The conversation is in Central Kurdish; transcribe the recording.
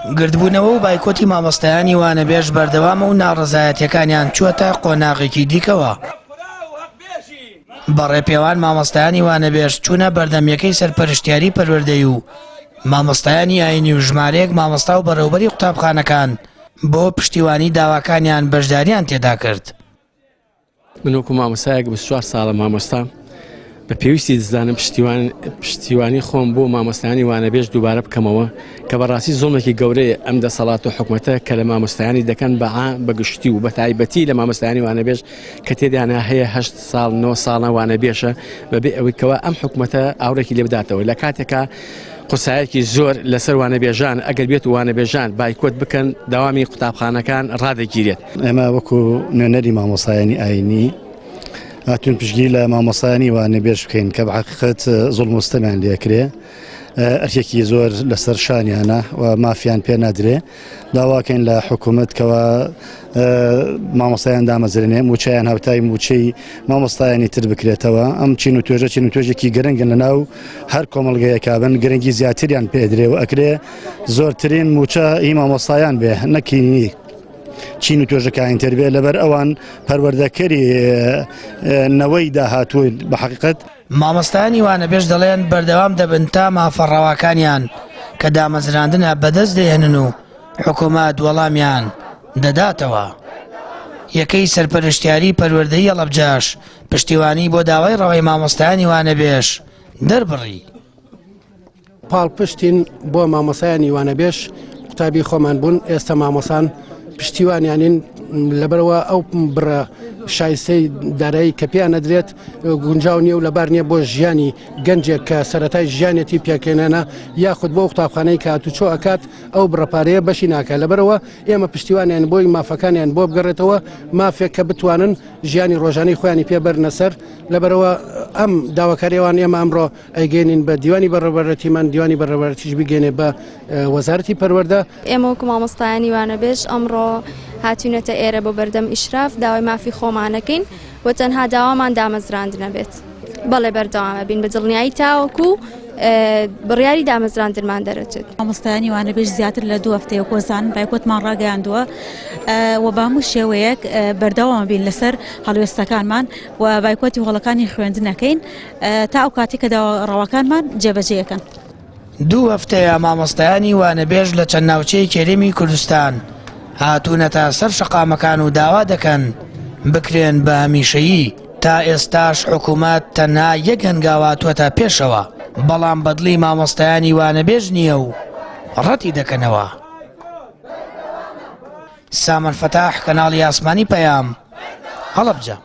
گردبوونەوە و بایکۆتی مامۆستایانی وانەبێژ بەردەوامە و ناڕەزایەتیەکانیان چووەتە قۆناغێکی دیکەوە. بە ڕێپێوان مامۆستایانی وانەبێژ چوونە بەردەم یەکەی سەرپەرشتیاری پەروەردەی و مامۆستایانی ئاینی و ژمارەیەک مامۆستا و بەڕێوبەری قوتابخانەکان بۆ پشتیوانی داواکانیان بەشداریان تێدا کرد. من وەکو مامۆستایەک 24 ساڵە مامۆستام بە پێویستی دەزانم پشتیوان پشتیوانی خۆم بۆ مامۆستایانی وانەبێژ دووبارە بکەمەوە کە بەڕاستی زوڵمێکی گەورەیە ئەم دەسەڵات و حکومەتە کە لە مامۆستایانی دەکەن بە عام بە گشتی و بە تایبەتی لە مامۆستایانی وانەبێژ کە تێدانە هەیە هەشت ساڵ نۆ ساڵە وانەبێژە بەبێ ئەوەی کەوا ئەم حکومەتە ئاوڕێکی لێ بداتەوە لە کاتێکا قورسایەکی زۆر لەسەر وانەبێژان ئەگەر بێت وانەبێژان بایکۆت بکەن دەوامی قوتابخانەکان ڕادەگیرێت. ئێمە وەکو نوێنەری مامۆستایانی ئاینی هاتوین پشتگیری لە مامۆستایانی وانەبێژ بکەین کە بە حەقیقەت زوڵم و ستەمیان لێکرێ ئەرکێکی زۆر لەسەر شانیانە و مافیان پێ نادرێ داواکەین لە حکوومەت کەوا مامۆستایان دامەزرێنێ موچەیان هاوتای موچەی مامۆستایانی تر بکرێتەوە ئەم چین و توێژە چین و توێژێکی گرنگن لە ناو هەر کۆمەڵگەیەکا بن گرنگی زیاتریان پێدرێ و ئەکرێ زۆرترین موچە هی مامۆستایان بێ نەکی چین و توێژەکانی تر بێ لەبەر ئەوان پەروەردەکەری نەوەی داهاتوو بە حەقیقەت. مامۆستایانی وانەبێژ دەڵێن بەردەوام دەبن تا مافە ڕەواکانیان کە دامەزراندنە بەدەست دەهێنن و حکومەت وەڵامیان دەداتەوە. یەکەی سەرپەرشتیاری پەروەردەی هەڵەبجەش پشتیوانی بۆ داوای ڕەوای مامۆستایانی وانەبێژ دەربڕی. پاڵپشتین بۆ مامۆسایانی وانەبێژ قوتابی خۆمان بوون ئێستا مامۆسان پشتیوانیانین لەبەرەوە ئەو بڕە شایستەی دارایی کە پێیان نەدرێت گونجاو نییە و لەبار نییە بۆ ژیانی گەنجێک کە سەتای ژیانێتی پێکێنێنە یاخود بۆ قوتابخانەی کە هاتوچۆ ئەکات ئەو بڕەپارەیە بەشی ناکە لەبەرەوە ئێمە پشتیوانیان بۆی مافەکانیان بۆ بگەڕێتەوە مافێک کە بتوانن ژیانی ڕۆژانەی خۆیانی پێ بەرنە سەر لەبەرەوە ئەم داواکاریەوان ئێمە ئەمڕۆ ئەیگەێنین بە دیوانی بەڕێوەبەرەتیمان دیوانی بەڕێوەبەرەتیش بگەێنێ بە وەزارەتی پەروەردە. ئێمە وەکو مامۆستایانی وانەبێژ ئەمڕۆ هاتوینەتە ئێرە بۆ بەردەم ئیشراف داوای مافی خۆمانەکەین و تەنها داوامان دامەزراندنە بێت. بەڵێ بەردەوام ئەبین بە دڵنیایی تاوەکو بڕیاری دامەزراندنمان دەرەچێت. مامۆستایانی وانەبێژ زیاتر لە دوو هەفتەیە کۆزان بایکۆتمان ڕاگەیاندووە و بە هەموو شێوەیەک بەردەوام بین لەسەر هەڵوێستەکانمان و بایکۆتی هۆڵەکانی خوێندنەکەین. تا ئەو کاتەی کە داوا ڕەواکانمان جێبەجێ ئەکەن. دوو هەفتەیە مامۆستایانی وانەبێژ لە چەند ناوچەیەکی هەرێمی کوردستان هاتوونەتە سەر شەقامەکان و داوا دەکەن بکرێن بە هەمیشەیی، تا ئێستاش حکومەت تەنها یەک هەنگاو هاتووەتە پێشەوە، بەڵام بەدڵی مامۆستایانی وانەبێژ نییە و ڕەتی دەکەنەوە. سامان فەتاح، کەناڵی ئاسمانی پەیام، هەڵەبجە.